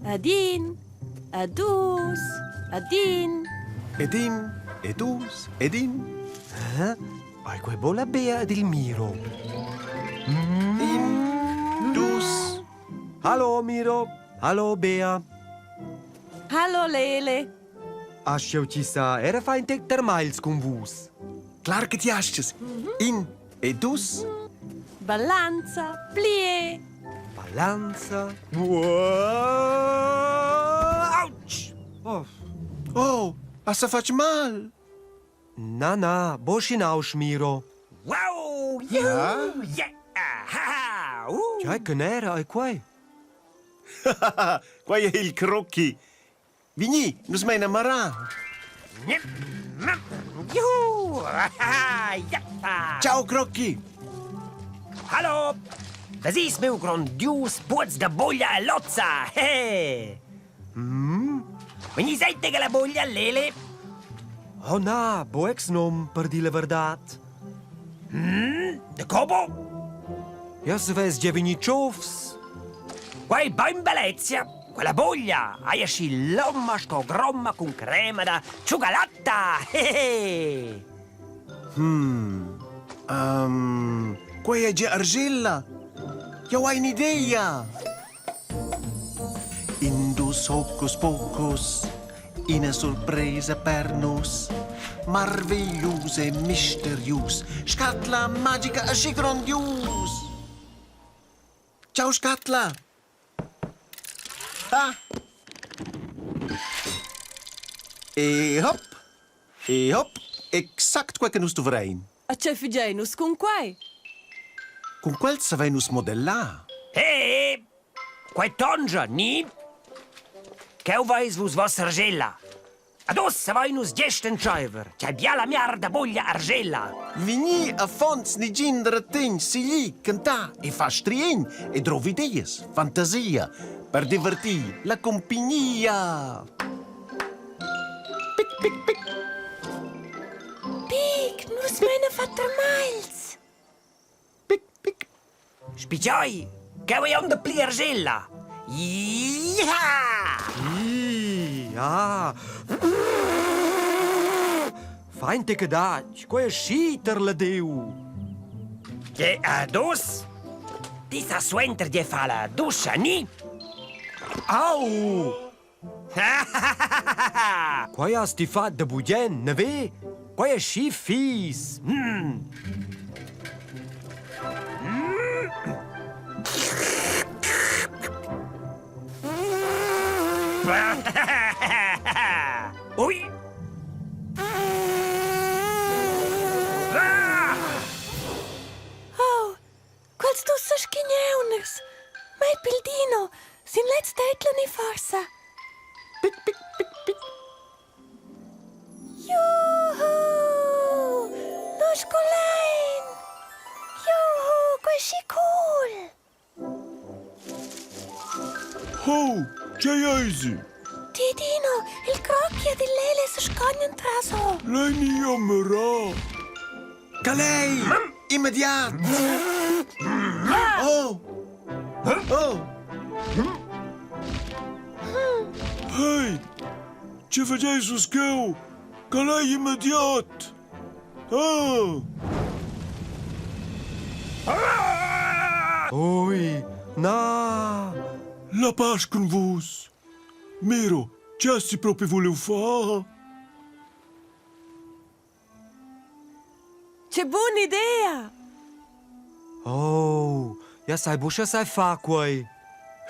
Ed in, e dus, ed in. Ed in, e dus, ed in. Eh? Ai quei bo la Bea ed il Miro. In, dus. Hallo Miro, hallo Bea. Hallo Lele. Aschia chi sa era fa in tec termagls cun vus. Clar che ti asches. In e dus. Balanza, plié. Balanza. Ouch! Oh. Oh, has fatg mal. Na, na, boschinausch, Miro. Wow! Juhu! Yeah! Ha, ha! Uh! Tgei che nera ei quei? Quai è il crocchi. Vigni, nus mein a Marin. Juhu! Ciao Crocchi! Hallo! Das ist meu grandius puoz da buglia e lozza! He! Mm? Vegni sente che la buglia, Lele? Oh na, bo ex-num, per dir la verdad. Mm? De Kobo? Ja savess gia vegnir tschofs. Quei bain bellezia! Quella buglia haja schi lomma sco gromma cun crema da tschugalatta! Hehe! Hmm. Um, quei è gia argilla. Jau hai un'idea. Indus hocus pocus, ina surpresa per nus. Marveglius e misterius, scatla magica aschi grondius. Ciao scatla! Ah! E hop! E hop! Exact quei che nus dovrein. A che figein nus cun quei? Cun quels savein nus modellar. Hey! Quei tongia, ni? Cheu veis vus vossa argella. Ad ussa vein nus gest entscheiver, che biala miarda buglia argella. Vegni affons negin rategn sigli, cantar e far striegn e drov ideas, fantasia per divertir la compagnia. Pic, pic, pic. Pic, nus meina fa termagls. Pic, pic. Spigiai, cheu ei aunc dapli argella. Ja! Ja! Fein te che dat, quei è schi tarladiu. Che adus? Ti sa suenter de fa la duscha, ni? Au! Quai has ti fat da bugen, ne ve? Quai è schi fis. Mm. Ui! Ah! Oh, Quels dus schigneuns! Mei pil Dino, sin lez teitlan ei forsa. Pic, pic, pic, pic. Juhu! Nus scolein! Juhu, quei schi cool! Ho, tgei eisi? Ti Dino, il crocchi ed il Lele sescognan traso. Lein ir a mirar. Calei! Immediat! Oh! Oh! Hey! Tge fageis vus cheu? Calei immediat! Ah! Ui, na! La pasch cun vus! Miro, tge has ti propi vuliu far? Che buna idea! Oh, ja sai buca sai far quei.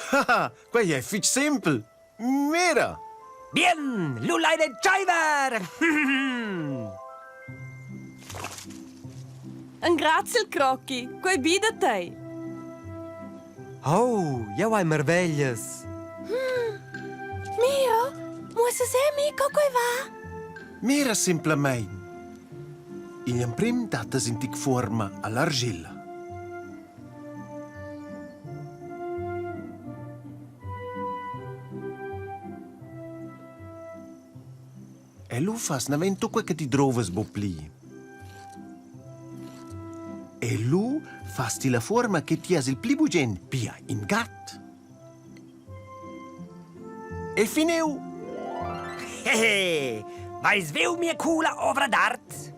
Haha, quei è fitg simpel. Mira! Bien, lu lein entscheiver! Engraziel, Crocchi, quei bi da tei. Oh, jeu hai marveglias. Miro, muossas a mi co quei va? Mira simplamain. Igl emprim dattas in tic fuorma all'argilla. E lu fas naven tut quei che ti drovas buc pli. E lu fas ti la fuorma che ti has il pli bugen, pia in gat. E finiu! Hehe, vais viu mia coola ovra d'art?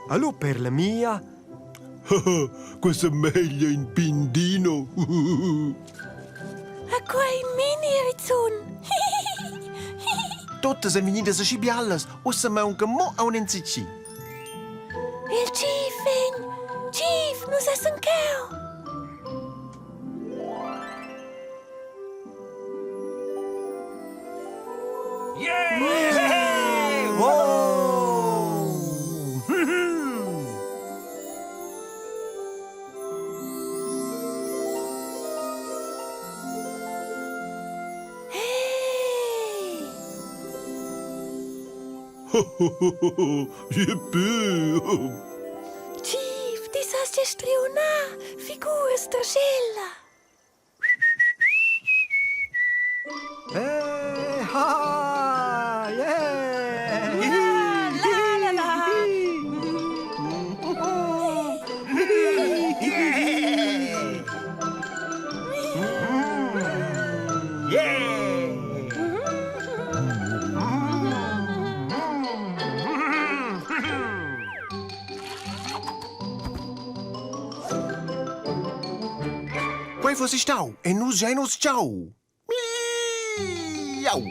Allo per la mia? Questa meglia in pindino. A quei mini rizun. Tuttas ein vegnidas aschi bialas, ussa maunca mo aunc enzatgi. Il Chief vegn! Chief, nus essan cheu! Yeah! Oh! Hey! Yippie! Chief, ti sas già striunar figuras d'argella. Eh, ha, yeah! La la la. Yeah! Quei fossi stau e nus giain oz ciao. Miau!